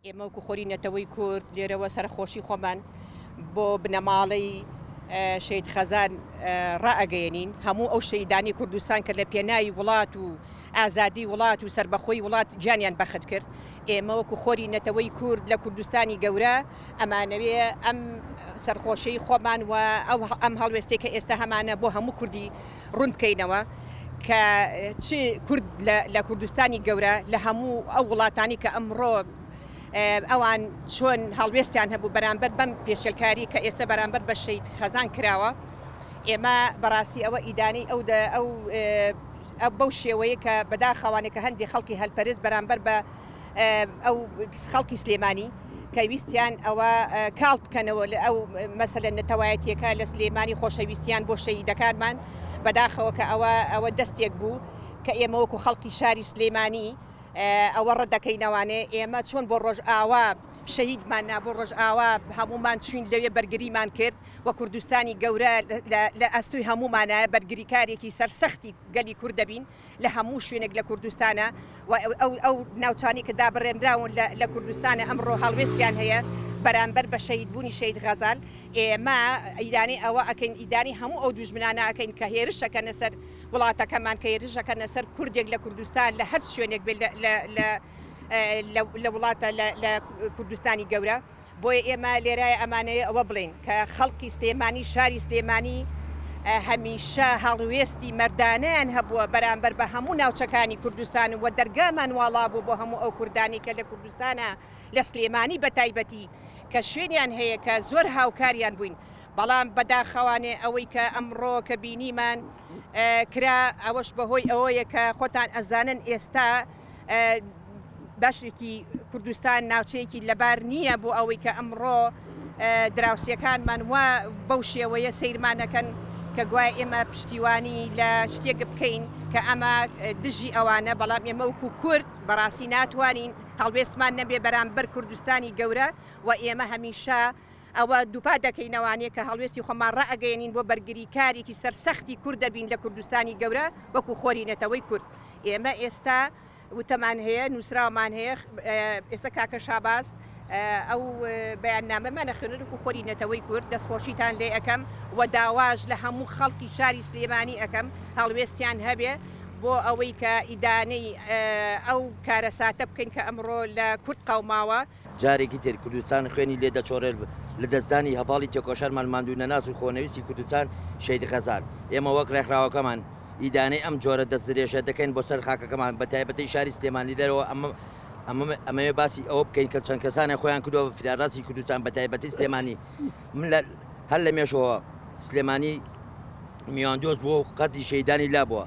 ئێمە وەکو خۆری نەتەوەی کورد لێرەوە سەرەخۆشی خۆمان بۆ بنەماڵەی شەهید خەزان ڕائەگەیەنین. هەموو ئەو شەهیدانەی کوردستان کە لە پێناوی وڵات و ئازادی وڵات و سەربەخۆی وڵات گیانیان بەخت کرد، ئێمە وەکو خۆری نەتەوەی کورد لە کوردستانی گەورە ئەمانەوێ ئەم سەرخۆشیی خۆمان و ئەو ئەم هەڵوێستەی کە ئێستا هەمانە بۆ هەموو کوردی ڕوون بکەینەوە کە چ کورد لە کوردستانی گەورە لە هەموو ئەو وڵاتانی کە ئەمڕۆ ئەوان چۆن هەڵوێستیان هەبوو بەرامبەر بەم پێشێلکاری کە ئێستا بەرامبەر بە شەید خەزان کراوە ئێمە بەڕاستی ئەوە ئیدانەی ئەو ئەو بەو شێوەیە کە بەداخەوانێک کە هەندێک خەڵکی هەلپەرست بەرامبەر بە ئەو خەڵکی سلێمانی کە ویستیان ئەوە کاڵ بکەنەوە لە ئەو مەسەلە نەتەوایەتیەکە لە سلێمانی خۆشەویستیان بۆ شەهیدەکانمان بەداخەوە کە ئەوە ئەوە دەستێک بوو کە ئێمە وەکو خەڵکی شاری سلێمانی ئەوە ڕەت دەکەینەوانێ ئێمە چۆن بۆ ڕۆژئاوا شەهیدمان نا بۆ ڕۆژئاوا هەموومان چوین لەوێ بەرگریمان کرد و کوردستانی گەورە لە ئەستۆی هەموومانە بەرگریکارێکی سەرسەختی گەلی کورد دەبین. لە هەموو شوێنێک لە کوردستانە و ئەو ئەو ناوچانەی کە دابڕێنراون لە لە کوردستانە ئەمڕۆ هەڵوێستیان هەیە بەرامبەر بە شەهیدبوونی شەهید غەزال ئێمە ئیدانەی ئەوە ئەکەین ئیدانەی هەموو ئەو دوژمنانە ئەکەین کە هێرش ئەکەنە سەر وڵاتەکەمان کە هێرش ئەکەنە سەر کوردێک لە کوردستان لە هەر شوێنێک بێت لە لە لە لە لە وڵاتە لە لە کوردستانی گەورە. بۆیە ئێمە لێرایە ئەمانەوێ ئەوە بڵێین کە خەڵکی سلێمانی، شاری سلێمانی هەمیشە هەڵوێستی مەردانەیان هەبووە بەرامبەر بە هەموو ناوچەکانی کوردستان و دەرگامان واڵا بوو بۆ هەموو ئەو کوردانەی کە لە کوردستانە لە سلێمانی بە تایبەتی کە شوێنیان هەیە کە زۆر هاوکاریان بووین بەڵام بەداخەوانێ ئەوەی کە ئەمڕۆ کە بینیمان کرا ئەوەش بەهۆی ئەوەیە کە خۆتان ئەزانن ئێستا بەشێکی کوردستان ناوچەیەکی لەبار نییە بۆ ئەوەی کە ئەمڕۆ دراوسێکانمان وا بەو شێوەیە سەیرمان دەکەن کە گوایە ئێمە پشتیوانی لە شتێک بکەین کە ئەمە دژی ئەوانە، بەڵام ئێمە وەکو کورد بەڕاستی ناتوانین هەڵوێستمان نەبێ بەرامبەر کوردستانی گەورە و ئێمە هەمیشە ئەوە دووپات دەکەینەوانێ کە هەڵوێستی خۆمان ڕائەگەیەنین بۆ بەرگریکارێکی سەرسەختی کورد دەبین لە کوردستانی گەورە وەکو خۆری نەتەوەی کورد. ئێمە ئێستا وتەمان هەیە، نووسراومان هەیە، ئێستا کاکە شاباز ئەو بەیاننامەمان ئەخوێنێت وەکو خۆری نەتەوەی کورد، دەستخۆشیتان لێ ئەکەم و داواش لە هەموو خەڵکی شاری سلێمانی ئەکەم هەڵوێستیان هەبێ بۆ ئەوەی کە ئیدانەی ئەو کارەساتە بکەین کە ئەمڕۆ لە کورد قەوماوە. جارێکی تر کوردستان خوێنی لێ دەچۆڕێت لە دەستدانی هەڤاڵی تێکۆشەرمان ماندوونەناس و خۆنەویستی کوردستان شەهید غەزال. ئێمە وەک ڕێکخراوەکەمان ئیدانەی ئەم جۆرە دەستدرێژە دەکەین بۆ سەر خاکەکەمان بە تایبەتی شاری سلێمانی دەرەوە ئەمە ئەمە ئەمەوێ باسی ئەوە بکەین کە چەند کەسانێک خۆیان کردووە بە فیرارڕاستی کوردستان بە تایبەتی سلێمانی من لە هەر لە مێژەوە سلێمانی میواندۆست بووە و قەدری شەهیدانی لابووە.